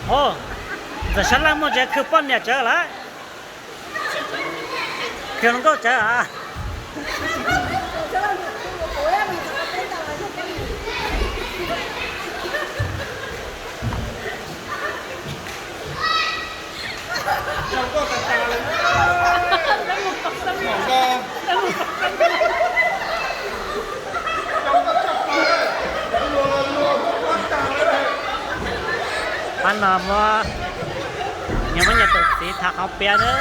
Ov, ntxawm sab laj muaj ntses khw poj niam tsawv lawm. Khw hluas nkauj tsawv a. Pab no muab, nyias muab nyias tus txiv tham qhov piav na.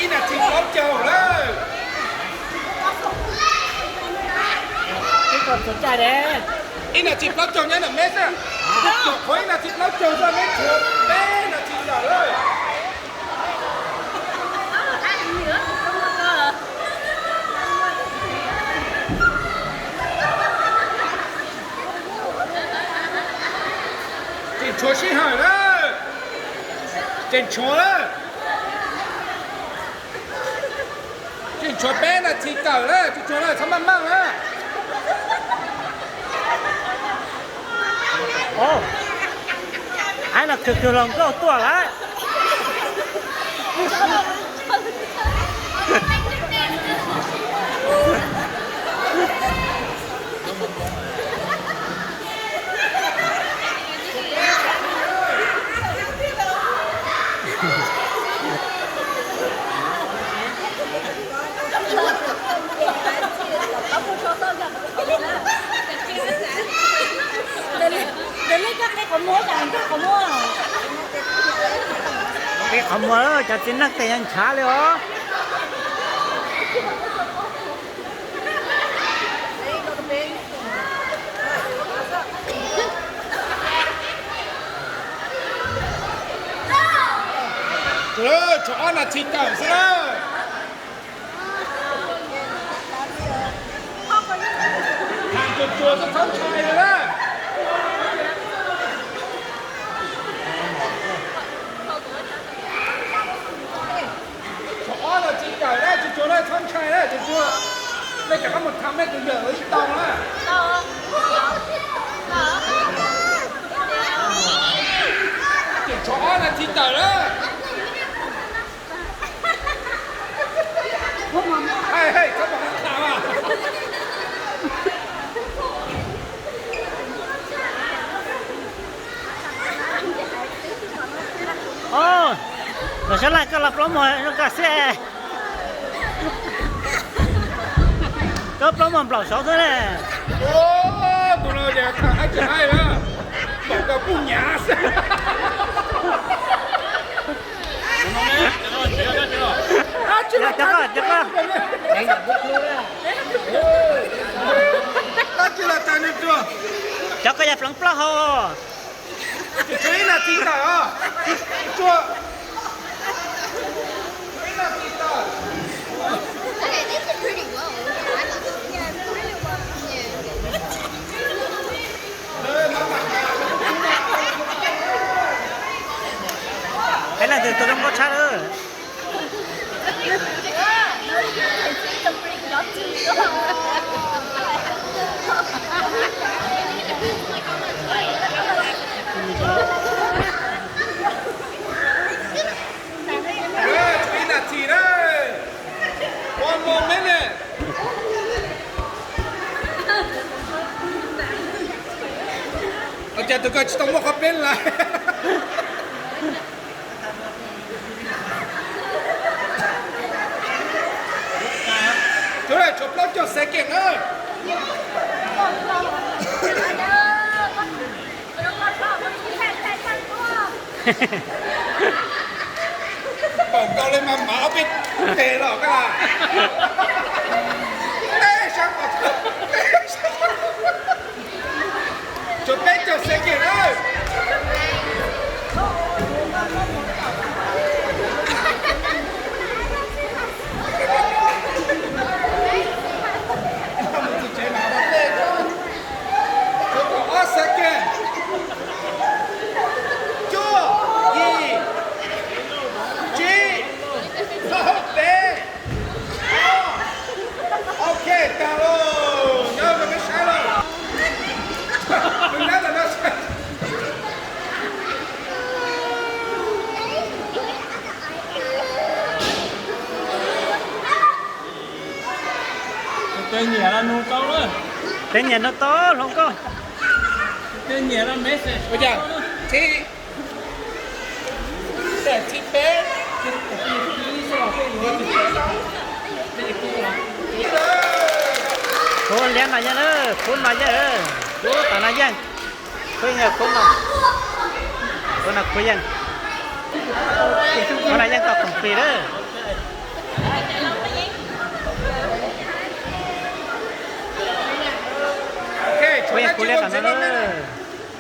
Ib nas this plaub caug lawm. Ib nas this plaub caug nyob ntawm meb xwb. Qhov ib nas this plaub caug xwb, meb tshuav peb nas this tawm lawm. Tseem tshuav sij hawm lawm. Tseem tshuav lawm. Tseem tshuav peb nas this tawm lawm, tseem tshuav lawm, txhob maj maj na. Aib no khw khw hluas nkauj tuaj lawm. Qhov muag, cov txiv neej tes yeej ntshav li os. Tshuav ob nas this tawm xwb na. Tham tsuag tsuag xwb, txhob ntshai li na. Tshuav ob nas this tawm na, tsuag tsuag na, txhob ntshai na, tsuag tsuag. Nej rov qab mus tham nej tus yawm ib tau na. Tseem tshuav ob nas this tawm na. Ntxawm sab laj, koj los plaub muag zoo koj xwb. Koj plaub muag nplaum saud xwb ne. Tus no ces tham dab tsi haib lawm, npaum nkaus kuj nyav xwb. Dab tsi los tham, dab tsi los tham, cov koj yog pleev plaub hau. Tsuas ib nas this tawm os. Tsuas ib nas this tawm. Peb leej twg tus zoo nkauj tshaj lawm? Ib nas this na. One more minute. Ua cas tus ko tsis tau muaj qhov peb lawm? Second na. Npaum nkaus li mas mav ob peb tes los koj. Teb sab, teb sab. Tshuav peb caug second na. Mus txog tsev mas ob peb, tshuav kaum ob second. Cuaj, yim, tsib, plaub, peb, ob. Ok, tag lauj, nyob rau peb saib lauj. Tus nab ntawm no saib. Tus nyiam los nug tau na. Tus nyiam nug tau hluas nkauj. Tus nyiam los message. Ua cas? Thib, thib peb. Khub liab no yeej, khub no yeej, khub tom no yeej. Khub yeej, khub no, khub no khub yeej, khub no yeej tau complete lawm. Khub yeej khub liab tom no lawm.